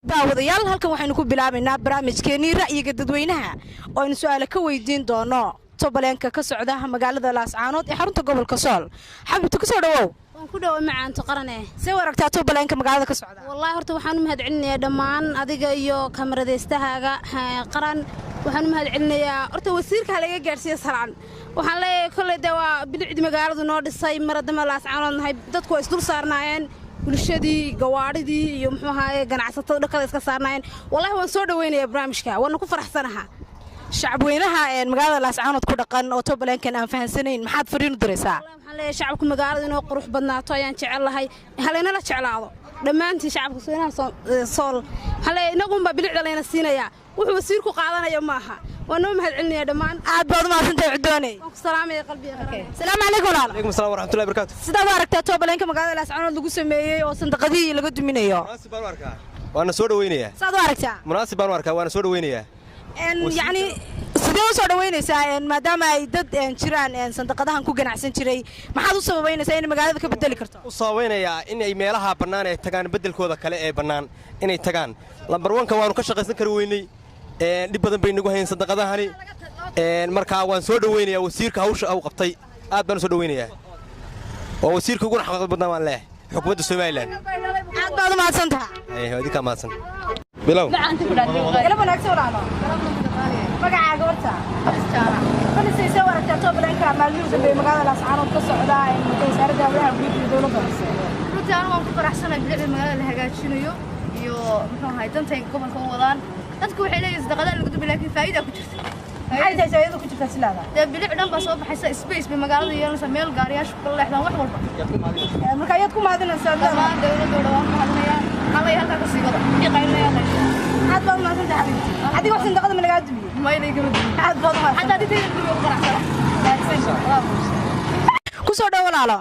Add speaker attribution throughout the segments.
Speaker 1: Daawadayaal, halkan waxaynu ku bilaabaynaa barnaamijkeenii ra'yiga dadweynaha oo aynu su'aale ka weydiin doono tobaleenka ka socda magaalada Laascaanood ee xarunta gobolka Sool. Xabibta, kusoo dhawow.
Speaker 2: Waan ku dhawa, macaanto qarane.
Speaker 1: See u aragtaa tobaleenka magaalada ka socda?
Speaker 2: Wallaahi horta waxaan u mahad celinayaa dhammaan adiga iyo kamaradeystahaaga qaran. Waxaan u mahad celinayaa horta wasiirka halaga gaadhsiiya salaan. Waxaan leeyahay kolley dee waa bilicdii magaaladu noo dhisay. Maradama Laascaanood nahay, dadku waa isdul saarnaayeen, bulshadii, gawaadhidii iyo muxuu ahaaye ganacsatada dhakada iska saarnaayeen. Wallahi waan soo dhaweynayaa barnaamijka, waana ku faraxsanaha.
Speaker 1: Shacabweynaha magaalada Laascaanood ku dhaqan oo tobaleenkan aan fahansanayn, maxaad fariin u diraysaa?
Speaker 2: Waxaan leeyahay shacabka magaalada inoo qurux badnaato ayaan jecel lahay, halaynala jeclaado dhammaantiin shacabka soonaha Sool. Waxaan leeyahay inagunbaa bilicda layna siinayaa, wuxuu wasiirku qaadanaya maaha. Waan noo mahad celinaya dhammaan.
Speaker 1: Aad baad umahadsantahay, Cudooney.
Speaker 2: Waan ku salaamaya qalbiga qaran.
Speaker 1: Salaamu calaykum, walaal.
Speaker 3: Alaykum salam waraxmatullahi barakaatu.
Speaker 1: Sidaad u aragtaa tobaleenka magaalada Laascaanood lagu sameeyey oo sandaqadihii laga duminayo?
Speaker 3: Munaasib baan u arkaa, waana soo dhaweynayaa.
Speaker 1: Saad u aragtaa?
Speaker 3: Munaasib baan u arkaa, waana soo dhaweynayaa.
Speaker 1: Yacni sidee u soo dhaweynaysaa maadaama ay dad jiraan sandaqadahan ku ganacsan jiray? Maxaad u sababaynaysaa inay magaalada ka bedeli karto?
Speaker 3: U sababaynayaa inay meelaha bannaan ay tagaan, beddelkooda kale ee bannaan inay tagaan. Lambar wanka waanu ka shaqaysan kari weynay, dhib badan bay nagu hayeen sandaqadahani. Markaa waan soo dhaweynayaa wasiirka hawsha uu qabtay, aad baan u soo dhaweynayaa. Waa wasiirka uguna xaqad badnaa waan leeyahay xukuumadda Somalilan.
Speaker 1: Aad baad u mahadsan taha.
Speaker 3: Idinkaa mahadsan bilow.
Speaker 1: Galab wanaagsan, walaalo. Magacaaga horta? Falisayse u aragtaa tobaleenka maalmihii u dambeeyey magaalada Laascaanood ka socda ee wasaaradda hawlaha guud iyo dowladda hoose?
Speaker 4: Runtii anigu waan ku faraxsanahay bilicda magaalada la hagaajinayo iyo muxuu ahay dantay gobolka u wadaan. Dadku waxay leeyihiin sadaqadaa lagu dubay, laakiin faa'iida ku jirta.
Speaker 1: Maxay tahay faa'iidada ku jirta silaada?
Speaker 4: Dee bilic dhan baa soo baxaysa, space bay magaalada yeelanaysaa, meel gaariyaashu kala leexdaan, wax walba.
Speaker 1: Marka ayaad ku mahadinaysaa?
Speaker 4: Dhammaan dowladda oo dhan waan ku mahadinayaa. Waxaan leeyahay halkaa ka sii wada wixii qaylinaya qaylinaya.
Speaker 1: Aad baad umahadsantahay, xabiibti. Adiga wax sandaqada ma lagaa dumiyey?
Speaker 4: Maynay kama dumin.
Speaker 1: Aad baad umahadsan.
Speaker 4: Xataa haddii tayda dumiyo ku faraxsana.
Speaker 1: Ku soo dhow, walaalo.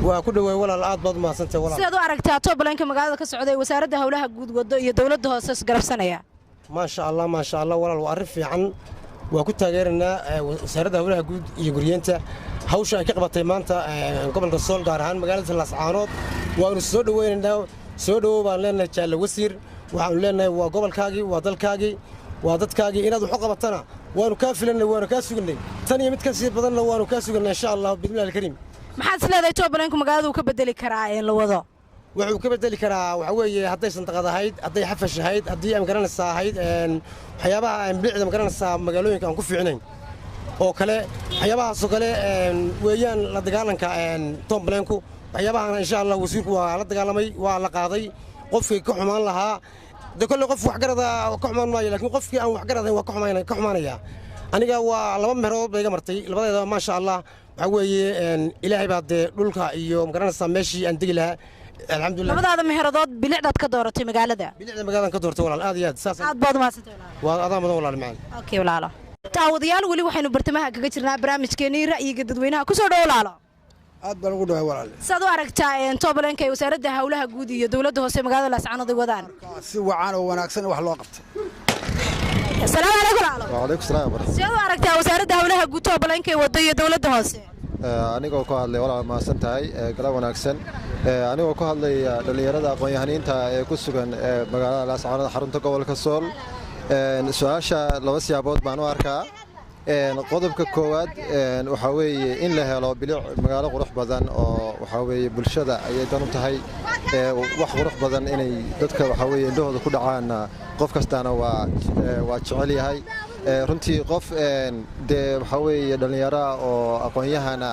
Speaker 5: Waa ku dhawaay, walaal, aad baad umahadsantahay, walaal.
Speaker 1: Sidaad u aragtaa tobaleenka magaalada ka socda ee wasaaradda howlaha guud wado iyo dowladda hoose isgarabsanaya?
Speaker 5: Maasha Allah, maasha Allah, walaal, waa arrin fiican. Waa ku taageeranaa wasaaradda howlaha guud iyo guryeenta hawsha ay ka qabatay maanta gobolka Sool, gaar ahaan magaalada Laascaanood. Waanu soo dhoweynaynaa. Soo dhowow baan leenahay, jaalle wasiir. Waxaanu leenahay waa gobolkaagii, waa dalkaagii, waa dadkaagii. Inaad wax u qabatana waanu kaa filanay, waanu kaa sugnay. Tan iyo mid ka sii badanna waanu kaa sugnay, insha Allah, bismillahi alkariim.
Speaker 1: Maxaad is leedahay tobaleenku magaalada uu ka bedeli karaa ee la wado?
Speaker 5: Wuxuu ka bedeli karaa waxa weeye hadday sandaqad ahayd, hadday xafash ahayd, haddii aan garanaysaa ahayd waxyaabaha aan bilicda magaranaysaa magaalooyinka aan ku fiicnayn oo kale, waxyaabahaasoo kale weeyaan la dagaalanka tomblenku. Waxyaabahana insha Allah wasiirku waa la dagaalamay, waa la qaaday. Qofkii ka xumaan lahaa de kolley qof waxgarada ka xumaan maayo, laakiin qofkii aan waxgaradayn waa ka xumaanaya. Aniga waa laba meherood bay iga martay labadeeda, maasha Allah. Waxaa weeye Ilaahay baa dee dhulka iyo magaranaysaa meeshii aan degi lahaa, alxamdulillah.
Speaker 1: Labadaada meherodood bilicdaad ka dooratay magaalada?
Speaker 5: Bilicda magaaladan ka doortay, walaal, aad iyo aad saas.
Speaker 1: Aad baad umahadsantahay, walaalo.
Speaker 5: Waa adaa mudan, walaal macaan.
Speaker 1: Okay, walaalo. Daawadayaal, weli waxaynu bartamaha kaga jirnaa barnaamijkeenii ra'yiga dadweynaha. Kusoo dhow, walaalo.
Speaker 6: Aad baan ugu dhawaay, walaal.
Speaker 1: Sidaad u aragtaa tobaleenka ay wasaaradda howlaha guud iyo dowladda hoose magaalada Laascaanood ay wadaan?
Speaker 6: Si wacan oo wanaagsan wax loo qabtay.
Speaker 1: Asalaamu calaykum, walaalo.
Speaker 7: وعليكم السلام ورحمة.
Speaker 1: Sidaad u aragtaa wasaaradda howlaha guud tobaleenka ay wado iyo dowladda hoose?
Speaker 7: Anigoo ku hadlay, walaal, mahadsan tahay, galab wanaagsan. Anigoo ku hadlaya dhallinyarada aqoon-yahaniinta ee ku sugan magaalada Laascaanood, xarunta gobolka Sool, su-aasha laba siyaabood baan u arkaa. Qodobka koowaad waxaa weeye in la helo bilic magaalo qurux badan oo waxaa weeye bulshada ayay dan u tahay. Wax qurux badan inay dadka waxaa weeye indhahooda ku dhacaanna qof kastaana waa jecel yahay. Runtii qof dee waxaa weeye dhallinyaro oo aqoon-yahana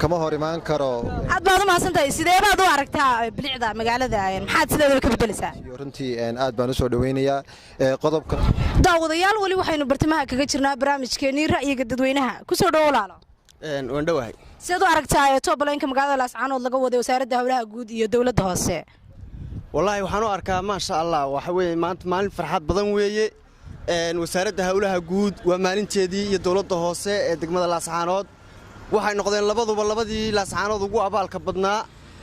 Speaker 7: kama hor imaan karo.
Speaker 1: Aad baad u mahadsantahay. Sidee baad u aragtaa bilicda magaalada? Maxaad sideedaba ka bedelaysaa?
Speaker 7: Runtii aad baan u soo dhoweynayaa qodobka.
Speaker 1: Daawadayaal, weli waxaynu bartamaha kaga jirnaa barnaamijkeenii ra'yiga dadweynaha. Kusoo dhowo, walaalo.
Speaker 3: Waan dhowahay.
Speaker 1: Sideed u aragtaa tobaleenka magaalada Laascaanood laga waday wasaaradda howlaha guud iyo dowladda hoose?
Speaker 3: Wallaahi waxaan u arkaa, maasha Allah, waxa weeye maanta maalin farxad badan weeye. Wasaaradda howlaha guud waa maalinteedii iyo dowladda hoose ee degmada Laascaanood. Waxay noqdeen labaduba labadii Laascaanood ugu abaalka badnaa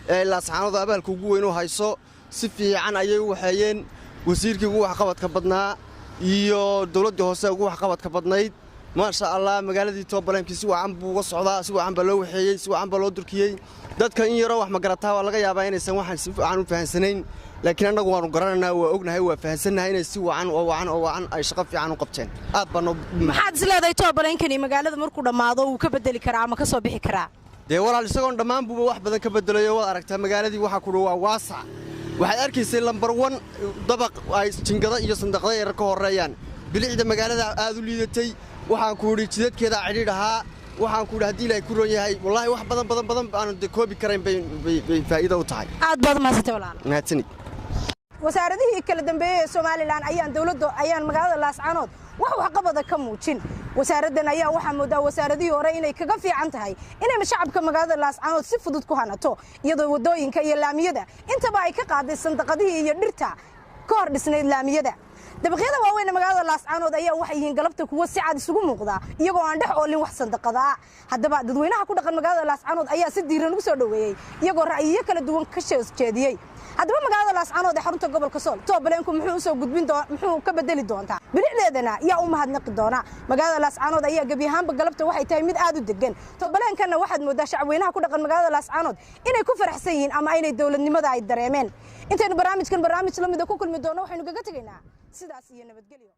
Speaker 3: ee Laascaanood abaalka ugu weyn u hayso. Si fiican ayay u waxeeyeen, wasiirkii ugu waxqabadka badnaa iyo dowladdii hoose ugu waxqabadka badnayd, maasha Allah. Magaaladii toobaleemkii si wacan buu uga socdaa, si wacan baa loo waxeeyey, si wacan baa loo durkiyey. Dadka in yaroo wax magarataa waa laga yaabaa inaysan waxaan si fiican u fahansanayn, Laakiin annagu waanu garanaynaa, waa ognahay, waa fahansannahay inay si wacan oo wacan oo wacan ay shaqo fiican u qabteen. Aad baa noo.
Speaker 1: Maxaad is leedahay toobalenkani magaalada markuu dhammaado wuu ka bedeli karaa ama ka soo bixi karaa?
Speaker 3: Dee walaal, isagoon dhammaan buuba wax badan ka bedelayo. Waad aragtaa magaaladii waxaa kudhi waa waasac. Waxaad arkaysay lambar 1 dabaq ay jingado iyo sandaqda yarar ka horreeyaan. Bilicda magaalada aad u liidatay. Waxaan ku idhi jidadkeedaa cidhiidh ahaa. Waxaan ku idhi haddii Ilaahay ku roon yahay, wallaahi wax badan badan badan baanu de koobi karayn bay faa'iido u tahay.
Speaker 1: Aad baad umahadsantay walaal.
Speaker 3: Mahadsanid.
Speaker 1: Wasaaradihii kala dambeeyey ee Somaliland ayaan dowladda ayaan magaalada Laascaanood wax waxqabada ka muujin. Wasaaraddan ayaa waxaa moodaa wasaaradihii hore inay kaga fiican tahay inay shacabka magaalada Laascaanood si fudud ku hanato, iyadoo waddooyinka iyo laamiyada intaba ay ka qaaday sandaqadihii iyo dhirta ka hor dhisnayd laamiyada. Dabaqyada waaweyn ee magaalada Laascaanood ayaa waxay yihiin galabta kuwo si cad isugu muuqda, iyagoo aan dhex oolin wax sandaqada ah. Haddaba dadweynaha ku dhaqan magaalada Laascaanood ayaa si diiran ugu soo dhoweeyey, iyagoo ra'yiyo kala duwan ka jeediyey. Haddaba magaalada Laascaanood ee xarunta gobolka Sool toobaleenku muxuu usoo gudbin, muxuu ka bedeli doontaa bilicdeedana? Yaa u mahadnaqi doona? Magaalada Laascaanood ayaa gebi ahaanba galabta waxay tahay mid aad u degan. Toobaleenkanna waxaad moodaa shacabweynaha ku dhaqan magaalada Laascaanood inay ku faraxsan yihiin ama inay dowladnimada ay dareemeen. Intaynu barnaamijkan barnaamij la mida ku kulmi doono, waxaynu kaga tegaynaa sidaas iyo nabadgelyo.